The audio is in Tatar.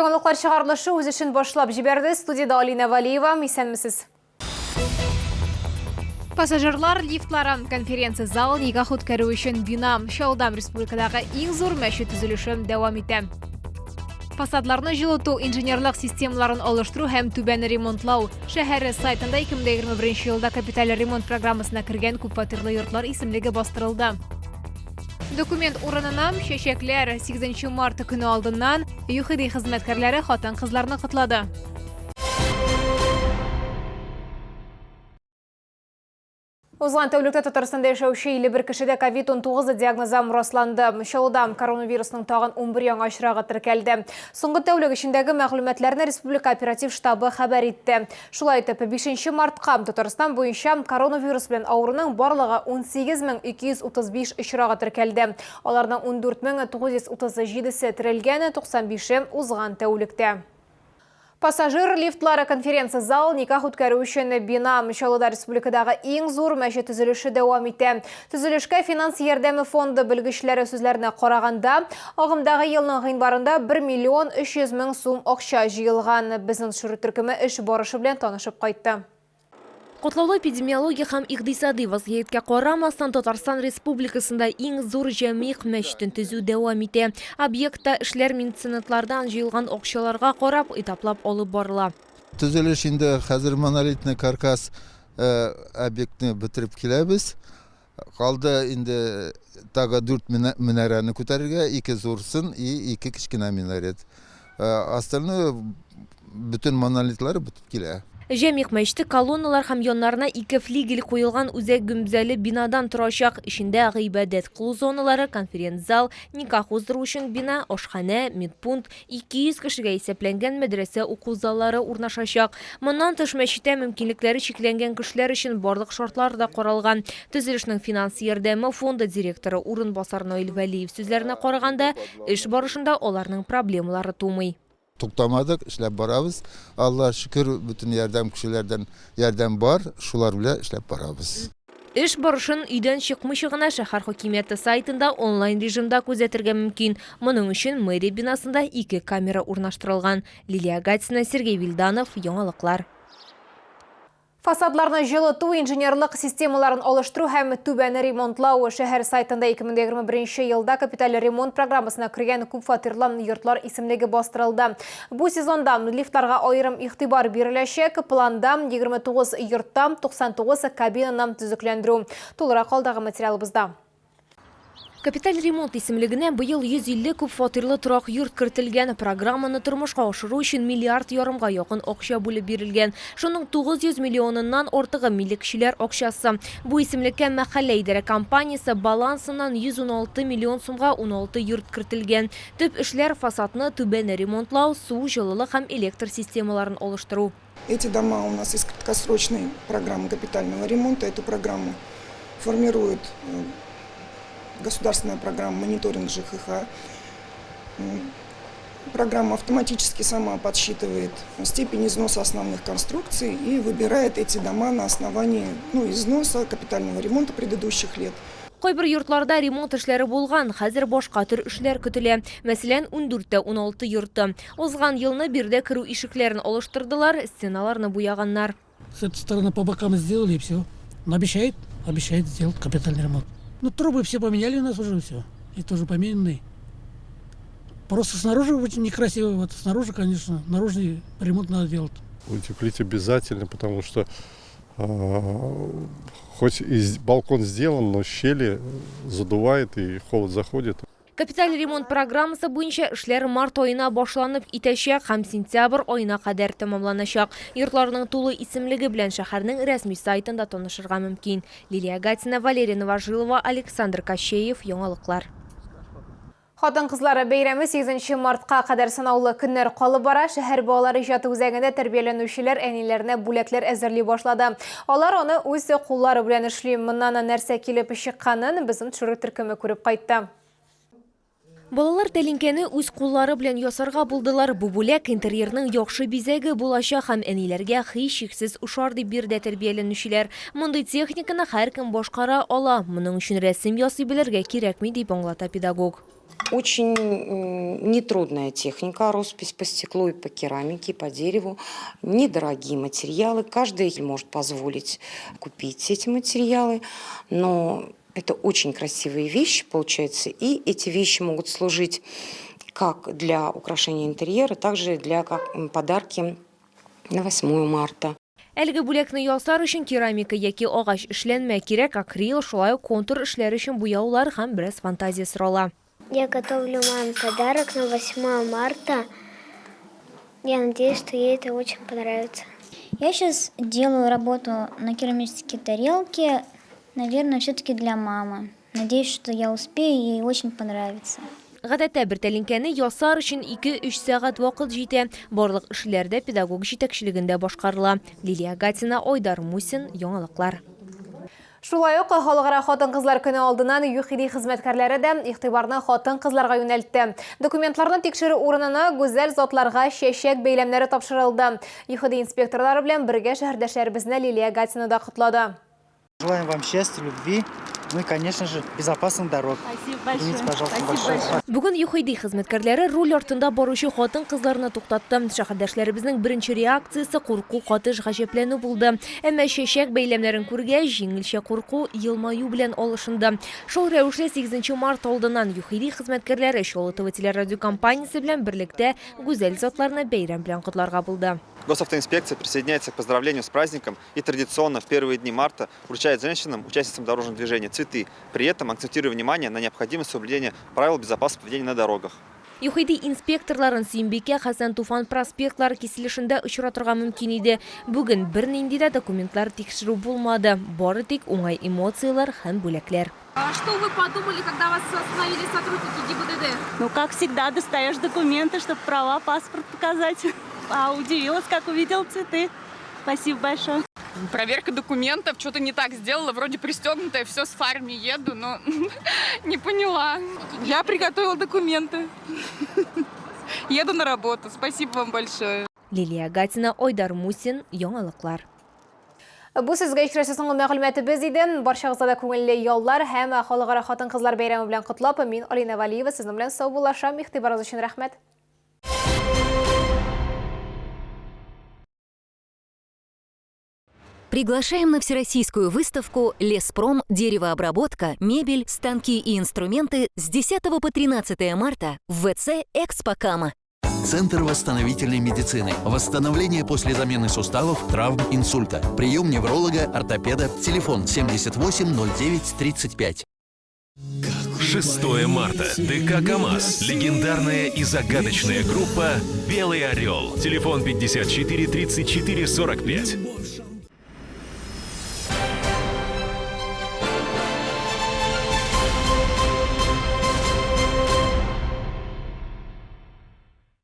Яңалыклар чыгарылышы үз эшен башлап җибәрде. Студиядә Алина Валиева. Исәнмесез. Пассажирлар лифтлары, конференция залы, никах үткәрү өчен бина. Чаллыда республикадагы иң зур мәчет төзелеше дәвам итә. Фасадларны җылыту, инженерлык системаларын алыштыру һәм түбәне ремонтлау. Шәһәре сайтында 2021 елда капиталь ремонт программасына кергән күпфатирлы йортлар исемлеге бастырылды. Документ урынына чәчәкләр. 8 март көне алдыннан ЮХИДИ хезмәткәрләре хатын-кызларны котлады. Узган тәүлектә Татарстанда яшәүче 51 кешедә COVID-19 диагнозы расланды. Чаллыда коронавирусның тагын 11 яңа очрагы теркәлде. Соңгы тәүлек эчендәге мәгълүматларны Республика оператив штабы хәбәр итте. Шулай итеп, 5 мартка Татарстан буенча коронавирус белән авыруның барлыгы 18235 очрагы теркәлде. Аларның 14937-се терелгән, 95-е узган тәүлектә. Пассажир лифтлары, конференция-зал, никах үткәрү өчен бина. Чаллыда республикадагы иң зур мәчет төзелеше дәвам итә. Төзелешкә финанс ярдәме фонды белгечләре сүзләренә караганда, Агымдагы елның гыйнварында 1 миллион 300 мең сум акча җыелган. Безнең төшерү төркеме эш барышы белән танышып кайтты. Катлаулы эпидемиологик һәм икътисади вазгыятькә карамастан, Татарстан Республикасында иң зур Җәмигъ мәчетен төзү дәвам итә. Объектта эшләр меценатлардан җыелган акчаларга карап, этаплап алып барыла. Төзелеш инде хәзер монолитный каркас объектны бетереп киләбез. Калды инде тагы дүрт минарәне күтәрергә, ике зурсын и ике кечкенә минарет. Остальное бөтен монолитлары бетеп килә. Җәмигъ мәчете колонналар һәм яннарына ике флигель куелган үзәк гөмбәзле бинадан торачак. Эчендә гыйбадәт кылу зоналары, конференц-зал, никах уздыру өчен бина, ашханә, медпункт, 200 кешегә исәпләнгән мәдрәсә уку заллары урнашачак. Моннан тыш, мәчеттә мөмкинлекләре чикләнгән кешеләр өчен барлык шартлар да каралган. Төзелешнең финанс ярдәме фонды директоры урынбасар Наил Вәлиев сүзләренә караганда, эш барышында аларның проблемалары тумый. Туктамадык, эшләп барабыз. Аллага шөкер, бөтен ярдәм кешеләрдән ярдәм бар, шулар белән эшләп барабыз. Эш барышын өйдән чыкмыйча гына шәһәр хакимияте сайтында онлайн режимда күзәтергә мөмкин. Моның өчен мэрия бинасында ике камера урнаштырылган. Лилия Гатина, Сергей Вильданов, Яңалыклар. Фасадларны җылыту, инженерлык системаларын алыштыру һәм түбәне ремонтлау шәһәр сайтында 2021 елда капиталь ремонт программасына кергән күпфатирлы йортлар исемлеге бастырылды. Бу сезонда лифтларга аерым игътибар биреләчәк. Планда 29 йортта 99 кабинаны төзекләндерү. Тулырак алдагы материалыбызда. Капиталь ремонт исемлегенә быел 150 күп фатирлы торак йорт кертелгән. Программаны тормышка ашыру өчен миллиард ярымга якын акча бүлеп бирелгән. Шуның 900 миллионыннан артыгы милекчеләр акчасы. Бу исемлеккә мәхәллә идарә компаниясе балансыннан 116 миллион сумга 16 йорт кертелгән. Төп эшләр, фасадны, түбәне ремонтлау, су, җылылык һәм электр системаларын алыштыру. Эти дома у нас из краткосрочной программы капитального ремонта. Эту программу формирует э, государственная программа мониторинг ЖКХ. Программа автоматически сама подсчитывает степень износа основных конструкций и выбирает эти дома на основании ну, износа капитального ремонта предыдущих лет. Кайбер йортларда ремонт эшләре булган, хәзер башка төр эшләр көтелә. Мәсәлән, ундүрттә уналты йорты. Узган елны биредә керү ишекләрен алыштырдылар, стеналарны буяганнар. С этой стороны по бокам сделали и все. Но обещает, обещает сделать капитальный ремонт. Ну, трубы все поменяли у нас уже все. И тоже помененные. Просто снаружи очень некрасиво. Вот снаружи, конечно, наружный ремонт надо делать. Утеплить обязательно, потому что хоть и балкон сделан, но щели задувает и холод заходит. Капиталь ремонт программасы буенча эшләр март аена башланып китәчәк һәм сентябрь аена кадәр тәмамланачак. Йортларның тулы исемлеге белән шәһәрнең рәсми сайтында танышырга мөмкин. Лилия Гатина, Валерия Новожилова, Александр Кощеев, Яңалыклар. Хатын-кызлар бәйрәме 8 мартка кадәр санаулы көннәр калып бара. Шәһәр балалар иҗаты үзәгендә тәрбияләнүчеләр әниләренә бүләкләр әзерли башлады. Алар аны үз куллары белән эшли. Моннан нәрсә килеп чыкканын безнең төшерү төркеме күреп кайтты. Балалар тәлинкәне үз куллары белән ясарга булдылар. Бу бүләк интерьерның яхшы бизәге булачак һәм әниләргә һичшиксез ошар, дип биредә тәрбияләнүчеләр. Мондый техниканы һәркем башкара ала. Моның өчен рәсем ясый белергә кирәкми, дип аңлата педагог. Очень нетрудная техника, роспись по стеклу и по керамике, по дереву. Недорогие материалы. Каждый может позволить купить эти материалы, но это очень красивые вещи, получается. И эти вещи могут служить как для украшения интерьера, также для подарки на 8 марта. Әлеге бүләкне ясар өчен керамика яки агач эшләнмә кирәк, акрил, шулай ук контур эшләре өчен буяулар һәм бераз фантазия сорала. Я готовлю маме подарок на 8 марта. Я надеюсь, что ей это очень понравится. Я сейчас делаю работу на керамические тарелки, наверное, все-таки для мамы. Надеюсь, что я успею, и ей очень понравится. Гадәттә бер тәлинкәне ясар өчен 2-3 сәгать вакыт җитә. Барлык эшләр дә педагог җитәкчелегендә башкарыла. Лилия Гатина, Айдар Мусин, Яңалыклар. Шулай ук Халыкара хатын-кызлар көне алдыннан ЮХИДИ хезмәткәрләре дә игътибарны хатын-кызларга юнәлтте. Документларны тикшерү урынына гүзәл затларга чәчәк бәйләмнәре тапшырылды. ЮХИДИ инспекторлары белән бергә шәһәрдәшләребезне Лилия Гатина да котлады. Желаем вам счастья, любви, ну и, конечно же, безопасных дорог. Спасибо большое. Примите, пожалуйста, Спасибо большое. большое. Бүген ЮХИДИ хезмәткәрләре руль артында баручы хатын-кызларны туктатты. Шәһәрдәшләребезнең беренче реакциясе курку катыш гаҗәпләнү булды. Әмма чәчәк бәйләмнәрен күргәч, җиңелчә курку елмаю белән алышынды. Шул рәвешле 8 март алдыннан ЮХИДИ хезмәткәрләре Чаллы ТВ телерадиокомпаниясе белән берлектә гүзәл затларны бәйрәм белән котларга булды. Госавтоинспекция присоединяется к поздравлению с праздником и традиционно в первые дни марта вручает женщинам, участницам дорожного движения, цветы, при этом акцентируя внимание на необходимость соблюдения правил безопасного поведения на дорогах. ЮХИДИ инспекторларын Сөембикә, Хәсән Туфан проспектлары киселешендә очратырга мөмкин иде. Бүген бернинди дә документлар тикшерү булмады. Бары тик уңай эмоцияләр һәм бүләкләр. А что вы подумали, когда вас остановили сотрудники ГИБДД? Ну, как всегда, достаешь документы, чтобы права, паспорт показать. А удивилась, как увидела цветы. Спасибо большое. Проверка документов, что-то не так сделала, вроде пристегнутая, все с фарами еду, но не поняла. Я приготовила документы. Еду на работу. Спасибо вам большое. Лилия Гатина, Айдар Мусин, Яңалыклар. Бу сезгә ишетеләсе соңгы мәгълүматыбыз иде. Барчагызга да күңелле яллар һәм Халыкара хатын-кызлар бәйрәме белән котлап, мин Алина Валиева сезнең белән саубуллашам. Игътибарыгыз өчен рәхмәт. Приглашаем на всероссийскую выставку «Леспром. Деревообработка, мебель, станки и инструменты» с 10 по 13 марта в ВЦ «Экспо Кама». Центр восстановительной медицины. Восстановление после замены суставов, травм, инсульта. Прием невролога, ортопеда. Телефон 78 09 35. 6 марта. ДК КамАЗ. Легендарная и загадочная группа «Белый орел». Телефон 54 34 45.